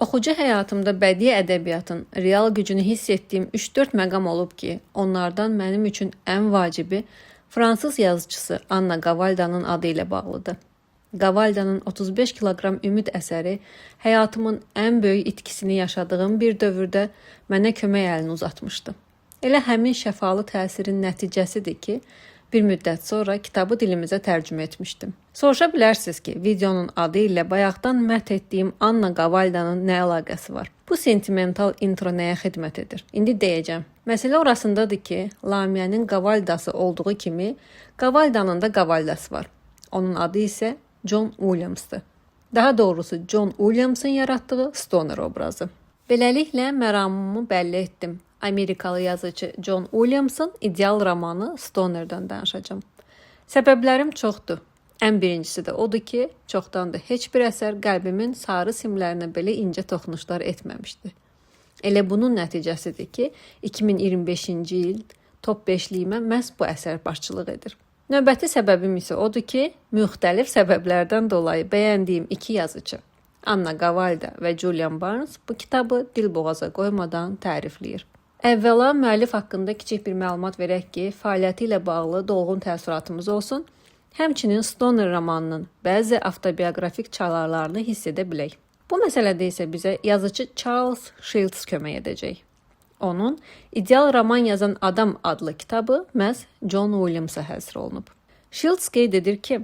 Oxucu həyatımda bədii ədəbiyyatın real gücünü hiss etdiyim 3-4 məqam olub ki, onlardan mənim üçün ən vacibi fransız yazıçısı Anna Gavaldanın adı ilə bağlıdır. Gavaldanın 35 kiloqram ümid əsəri həyatımın ən böyük itkisini yaşadığım bir dövrdə mənə kömək əlini uzatmışdı. Elə həmin şəfalı təsirin nəticəsidir ki, bir müddət sonra kitabı dilimizə tərcümə etmişdim. Soruşa bilərsiniz ki, videonun adı ilə bayaqdan mədh etdiyim Anna Gavaldanın nə əlaqəsi var? Bu sentimental intro nəyə xidmət edir? İndi deyəcəm. Məsələ orasındadır ki, Lamiyənin Gavaldası olduğu kimi Gavaldanın da Gavaldası var. Onun adı isə John Williams'dır. Daha doğrusu John Williams'ın yaratdığı Stoner obrazı. Beləliklə məramımı bəlli etdim. Amerikalı yazıcı John Williams'ın ideal romanı Stoner'dan danışacağam. Səbəblərim çoxdur. Ən birincisi də odur ki, çoxdandır heç bir əsər qəlbimin sarı simlərinə belə incə toxunuşlar etməmişdi. Elə bunun nəticəsidir ki, 2025-ci il top 5-liyimə məhz bu əsər başçılıq edir. Növbəti səbəbim isə odur ki, müxtəlif səbəblərdən dolayı bəyəndiyim iki yazıcı Anna Gavalda və Julian Barnes bu kitabı dil boğaza qoymadan tərifləyir. Əvvəla müəllif haqqında kiçik bir məlumat verək ki, fəaliyyəti ilə bağlı dolğun təəssüratımız olsun. Həmçinin Stoner romanının bəzi avtobioqrafik çalarlarını hiss edə bilək. Bu məsələdə isə bizə yazıcı Charles Shields kömək edəcək. Onun İdeal Roman Yazan Adam adlı kitabı məhz John Williamsa həsr olunub. Shields qeyd edir ki,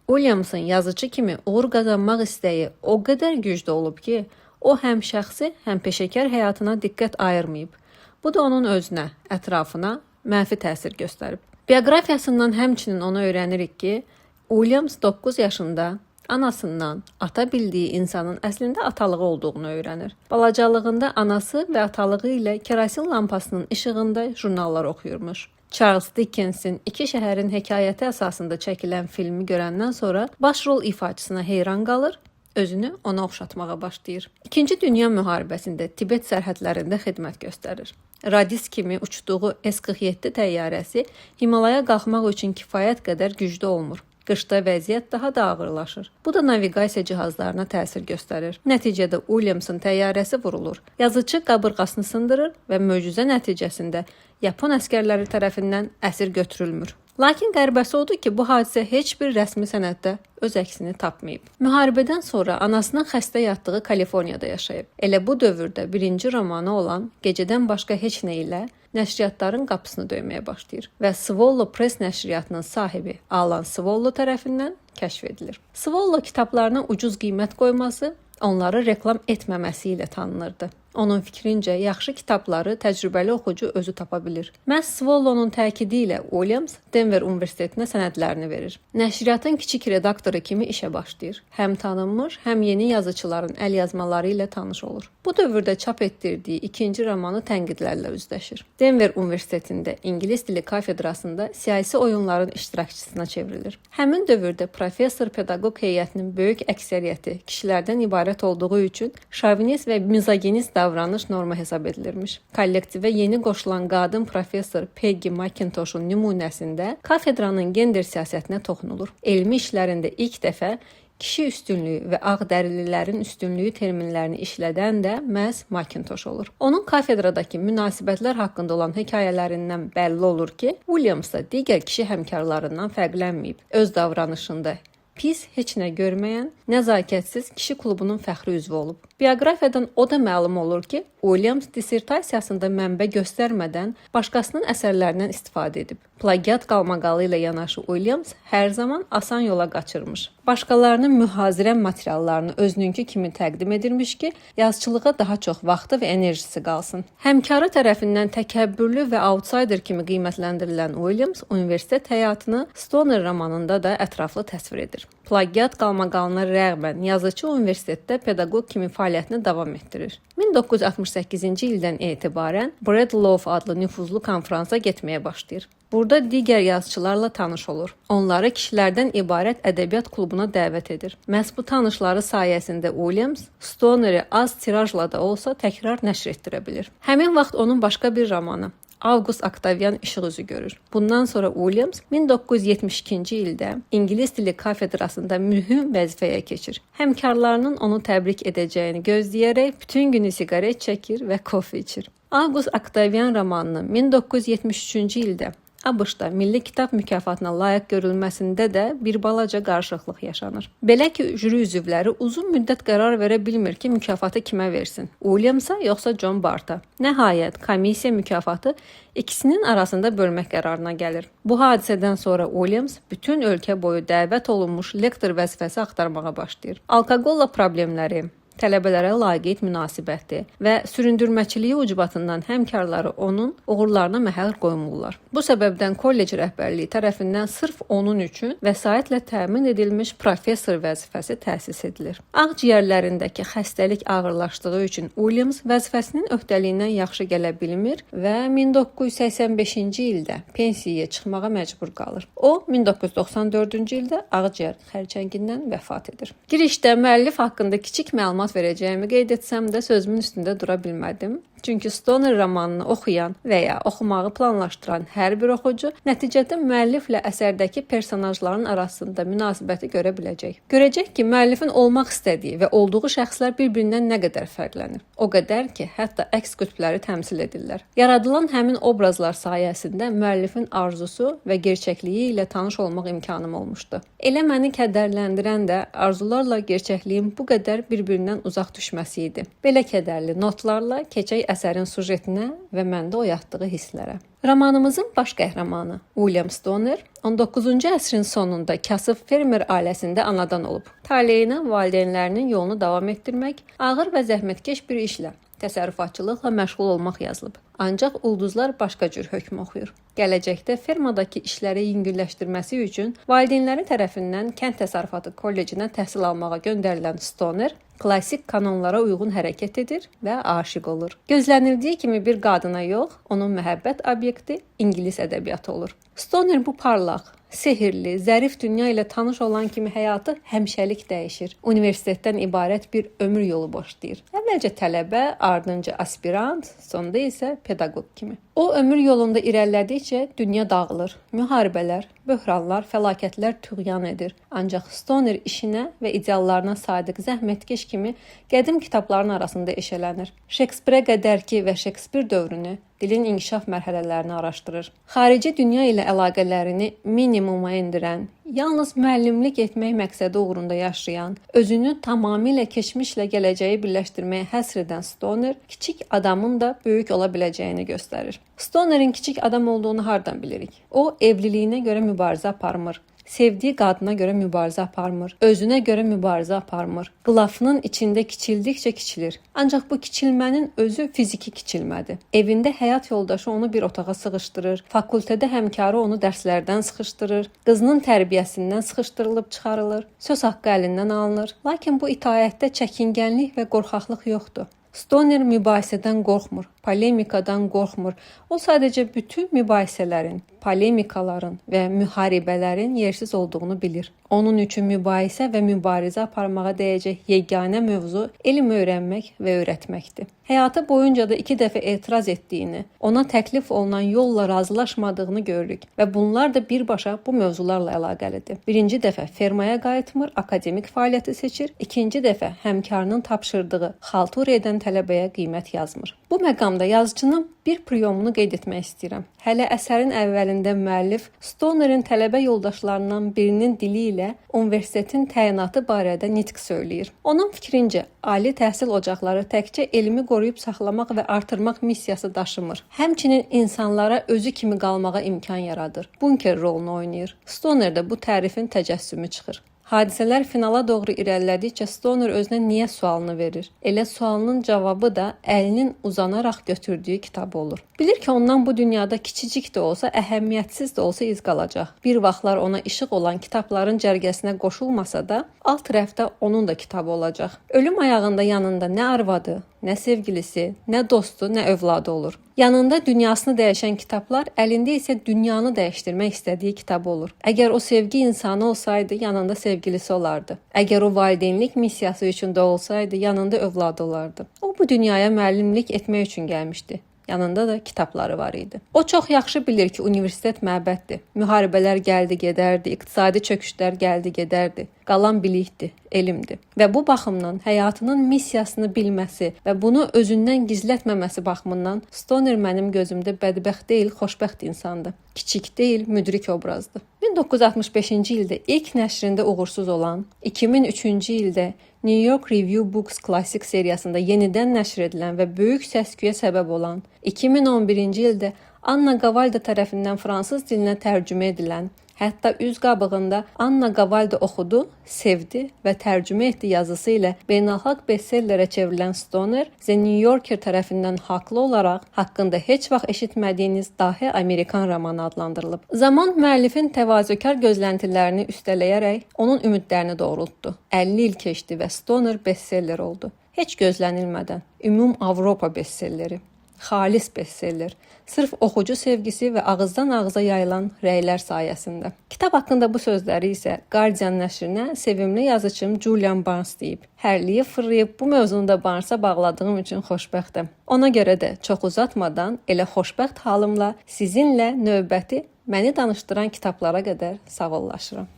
Williamsın yazıcı kimi uğur qazanmaq istəyi o qədər güclü olub ki, o həm şəxsi, həm peşəkar həyatına diqqət ayırmayıb. Bu da onun özünə, ətrafına mənfi təsir göstərib. Bioqrafiyasından həmçinin onu öyrənirik ki, Williams 9 yaşında anasından ata bildiyi insanın əslində atalığı olduğunu öyrənir. Balacalığında anası və atalığı ilə kerosin lampasının işığında jurnallar oxuyurmuş. Charles Dickens'in İki Şəhərin Hekayəti əsasında çəkilən filmi görəndən sonra baş rol ifaçısına heyran qalır, özünü ona oxşatmağa başlayır. İkinci Dünya müharibəsində Tibet sərhədlərində xidmət göstərir. Radist kimi uçduğu S-47 təyyarəsi Himalaya qalxmaq üçün kifayət qədər güclü olmur. Qışda vəziyyət daha da ağırlaşır. Bu da naviqasiya cihazlarına təsir göstərir. Nəticədə Williamsın təyyarəsi vurulur. Yazıcı qabırğasını sındırır və möcüzə nəticəsində Yapon əsgərləri tərəfindən əsir götürülmür. Lakin qəribəsi odur ki, bu hadisə heç bir rəsmi sənəddə öz əksini tapmayıb. Müharibədən sonra anasının xəstə yatdığı Kaliforniyada yaşayıb. Elə bu dövrdə birinci romanı olan Gecədən Başqa Heç Nə ilə nəşriyyatların qapısını döyməyə başlayır və Swallow Press nəşriyyatının sahibi Alan Swallow tərəfindən kəşf edilir. Swallow kitablarına ucuz qiymət qoyması, onları reklam etməməsi ilə tanınırdı. Onun fikrincə, yaxşı kitabları təcrübəli oxucu özü tapa bilir. Məhz Swallow'un təkidi ilə Williams Denver Universitetinə sənədlərini verir. Nəşriyyatın kiçik redaktoru kimi işə başlayır. Həm tanınmış, həm yeni yazıçıların əlyazmaları ilə tanış olur. Bu dövrdə çap etdirdiyi ikinci romanı tənqidlərlə üzləşir. Denver Universitetində ingilis dili kafedrasında siyasi oyunların iştirakçısına çevrilir. Həmin dövrdə professor-pedaqoq heyətinin böyük əksəriyyəti kişilərdən ibarət olduğu üçün şovinist və mizoginist davranış norma hesab edilirmiş. Kollektivə yeni qoşulan qadın professor Peggy McIntosh'un nümunəsində kafedranın gender siyasətinə toxunulur. Elmi işlərində ilk dəfə kişi üstünlüyü və ağdərililərin üstünlüyü terminlərini işlədən də məhz McIntosh olur. Onun kafedradakı münasibətlər haqqında olan hekayələrindən bəlli olur ki, Williams da digər kişi həmkarlarından fərqlənməyib. Öz davranışında pis, heç nə görməyən, nəzakətsiz kişi klubunun fəxri üzvü olub. Bioqrafiyadan o da məlum olur ki, Williams dissertasiyasında mənbə göstərmədən başqasının əsərlərindən istifadə edib. Plagiat qalmaqalı ilə yanaşı Williams hər zaman asan yola qaçırmış. Başqalarının mühazirə materiallarını özününkü kimi təqdim edirmiş ki, yazıçılığa daha çox vaxtı və enerjisi qalsın. Həmkarı tərəfindən təkəbbürlü və outsider kimi qiymətləndirilən Williams universitet həyatını Stoner romanında da ətraflı təsvir edir. Plagiat qalmaqalına rəğmən yazıcı universitetdə pedaqoq kimi fəaliyyətini davam etdirir. 1968-ci ildən etibarən Breedlove adlı nüfuzlu konfransa getməyə başlayır. Burada digər yazıçılarla tanış olur. Onları kişilərdən ibarət ədəbiyyat klubuna dəvət edir. Məhz bu tanışları sayəsində Williams Stoner'i az tirajla da olsa təkrar nəşr etdirə bilir. Həmin vaxt onun başqa bir romanı Avqust Oktavian işıq üzü görür. Bundan sonra Williams 1972-ci ildə ingilis dili kafedrasında mühüm vəzifəyə keçir. Həmkarlarının onu təbrik edəcəyini gözləyərək bütün günü siqaret çəkir və kofe içir. Avqust Oktavian romanının 1973-cü ildə ABŞ-da Milli Kitab mükafatına layiq görülməsində də bir balaca qarışıqlıq yaşanır. Belə ki, jüri üzvləri uzun müddət qərar verə bilmir ki, mükafatı kimə versin? Williamsa yoxsa John Barta? Nəhayət, komissiya mükafatı ikisinin arasında bölmək qərarına gəlir. Bu hadisədən sonra Williams bütün ölkə boyu dəvət olunmuş lektor vəzifəsi axtarmağa başlayır. Alkoqolla problemləri, tələbələrə laqeyd münasibəti və süründürməçiliyi ucbatından həmkarları onun uğurlarına məhəl qoymurlar. Bu səbəbdən kollec rəhbərliyi tərəfindən sırf onun üçün vəsaitlə təmin edilmiş professor vəzifəsi təsis edilir. Ağciyərlərindəki xəstəlik ağırlaşdığı üçün Williams vəzifəsinin öhdəliyindən yaxşı gələ bilmir və 1985-ci ildə pensiyaya çıxmağa məcbur qalır. O 1994-cü ildə ağciyər xərçəngindən vəfat edir. Girişdə müəllif haqqında kiçik məlumat verəcəyimi qeyd etsəm də sözümün üstündə dura bilmədim. Çünki Stoner romanını oxuyan və ya oxumağı planlaşdıran hər bir oxucu nəticədə müəlliflə əsərdəki personajların arasında münasibəti görə biləcək. Görəcək ki, müəllifin olmaq istədiyi və olduğu şəxslər bir-birindən nə qədər fərqlənir. O qədər ki, hətta əks qütbləri təmsil edirlər. Yaradılan həmin obrazlar sayəsində müəllifin arzusu və gerçəkliyi ilə tanış olmaq imkanım olmuşdu. Elə məni kədərləndirən də arzularla gerçəkliyin bu qədər bir-birindən uzaq düşməsi idi. Belə kədərli notlarla keçək əsərin sujetinə və məndə oyatdığı hisslərə. Romanımızın baş qəhrəmanı William Stoner 19-cu əsrin sonunda kasıb fermer ailəsində anadan olub. Taleyinə valideynlərinin yolunu davam etdirmək, ağır və zəhmətkeş bir işlə, təsərrüfatçılıqla məşğul olmaq yazılıb. Ancaq ulduzlar başqa cür hökm oxuyur. Gələcəkdə fermadakı işləri yüngülləşdirməsi üçün valideynləri tərəfindən kənd təsərrüfatı kollecinə təhsil almağa göndərilən Stoner klassik kanonlara uyğun hərəkət edir və aşiq olur. Gözlənildiyi kimi bir qadına yox, onun məhəbbət obyekti ingilis ədəbiyyatı olur. Stoner bu parlaq, sehirli, zərif dünya ilə tanış olan kimi həyatı həmişəlik dəyişir. Universitetdən ibarət bir ömür yolu başlayır. Əvvəlcə tələbə, ardınca aspirant, sonda isə pedaqoq kimi. O ömür yolunda irəlilədikcə dünya dağılır. Müharibələr, böhranlar, fəlakətlər tüğyan edir. Ancaq Stoner işinə və ideallarına sadiq zəhmətkeş kimi qədim kitabların arasında eşələnir. Şekspirə qədərki və Şekspir dövrünü, dilin inkişaf mərhələlərini araşdırır. Xarici dünya ilə əlaqələrini minimuma endirən, yalnız müəllimlik etmək məqsədi uğrunda yaşayan, özünü tamamilə keçmişlə gələcəyi birləşdirməyə həsr edən Stoner kiçik adamın da böyük ola biləcəyini göstərir. Stonerin kiçik adam olduğunu hardan bilirik? O evliliyinə görə mübarizə aparmır. Sevdiyi qadına görə mübarizə aparmır, özünə görə mübarizə aparmır. Qılafının içində kiçildikcə kiçilir. Ancaq bu kiçilmənin özü fiziki kiçilmədir. Evində həyat yoldaşı onu bir otağa sığışdırır, fakültədə həmkarı onu dərslərdən sıxışdırır, qızının tərbiyəsindən sıxışdırılıb çıxarılır, söz haqqı əlindən alınır. Lakin bu itaətdə çəkingənlik və qorxaqlıq yoxdur. Stoner mübahisədən qorxmur, polemikadan qorxmur. O sadəcə bütün mübahisələrin, polemikaların və müharibələrin yersiz olduğunu bilir. Onun üçün mübahisə və mübarizə aparmağa dəyəcək yeganə mövzu elm öyrənmək və öyrətməkdir. Həyatı boyunca da 2 dəfə etiraz etdiyini, ona təklif olunan yolla razılaşmadığını görürük və bunlar da birbaşa bu mövzularla əlaqəlidir. Birinci dəfə fermaya qayıtmır, akademik fəaliyyəti seçir. İkinci dəfə həmkarının tapşırdığı xaltur edən tələbəyə qiymət yazmır. Bu məqamda yazıçının bir priyomunu qeyd etmək istəyirəm. Hələ əsərin əvvəlində müəllif Stonerin tələbə yoldaşlarından birinin dili ilə universitetin təyinatı barədə nitq söyləyir. Onun fikrincə, ali təhsil ocaqları təkcə elmi qoruyub saxlamaq və artırmaq missiyası daşımır. Həmçinin insanlara özü kimi qalmağa imkan yaradır. Bunker rolunu oynayır. Stonerdə bu tərifin təcəssümü çıxır. Hadisələr finala doğru irəlilədikcə Stoner özünə niyə sualını verir. Elə sualının cavabı da əlinin uzanaraq götürdüyü kitabı olur. Bilir ki, ondan bu dünyada kiçicik də olsa, əhəmiyyətsiz də olsa iz qalacaq. Bir vaxtlar ona işıq olan kitabların cərgəsinə qoşulmasa da, alt rəfdə onun da kitabı olacaq. Ölüm ayağında yanında nə arvadı, nə sevgilisi, nə dostu, nə övladı olur. Yanında dünyasını dəyişən kitablar, əlində isə dünyanı dəyişdirmək istədiyi kitabı olur. Əgər o sevgi insanı olsaydı, yanında sevgilisi olardı. Əgər o valideynlik missiyası üçün də olsaydı, yanında övladı olardı. O bu dünyaya müəllimlik etmək üçün gəlmişdi. Yanında da kitabları var idi. O çox yaxşı bilir ki, universitet məbəddir. Müharibələr gəldi gedərdi, iqtisadi çöküşlər gəldi gedərdi. Qalan bilikdir, elmdir. Və bu baxımdan həyatının missiyasını bilməsi və bunu özündən gizlətməməsi baxımından Stoner mənim gözümdə bədbəxt deyil, xoşbəxt insandır. Kiçik deyil, müdrik obrazdır. 1965-ci ildə ilk nəşrində uğursuz olan, 2003-cü ildə New York Review Books Classic seriyasında yenidən nəşr edilən və böyük səs-küyə səbəb olan, 2011-ci ildə Anna Gavalda tərəfindən fransız dilinə tərcümə edilən, hətta üz qabığında Anna Gavalda oxudu, sevdi və tərcümə etdi yazısı ilə beynəlxalq bestsellerə çevrilən Stoner, The New Yorker tərəfindən haqlı olaraq haqqında heç vaxt eşitmədiyiniz dahi Amerikan romanı adlandırılıb. Zaman müəllifin təvazökar gözləntilərini üstələyərək onun ümidlərini doğrultdu. 50 il keçdi və Stoner bestseller oldu. Heç gözlənilmədən ümum Avropa bestselleri. Xalis bestseller. Sırf oxucu sevgisi və ağızdan ağıza yayılan rəylər sayəsində. Kitab haqqında bu sözləri isə Guardian nəşrinə sevimli yazıçım Julian Barnes deyib. Hərliyi fırlayıb bu mövzunu da Barnesa bağladığım üçün xoşbəxtəm. Ona görə də çox uzatmadan elə xoşbəxt halımla sizinlə növbəti məni danışdıran kitablara qədər sağollaşıram.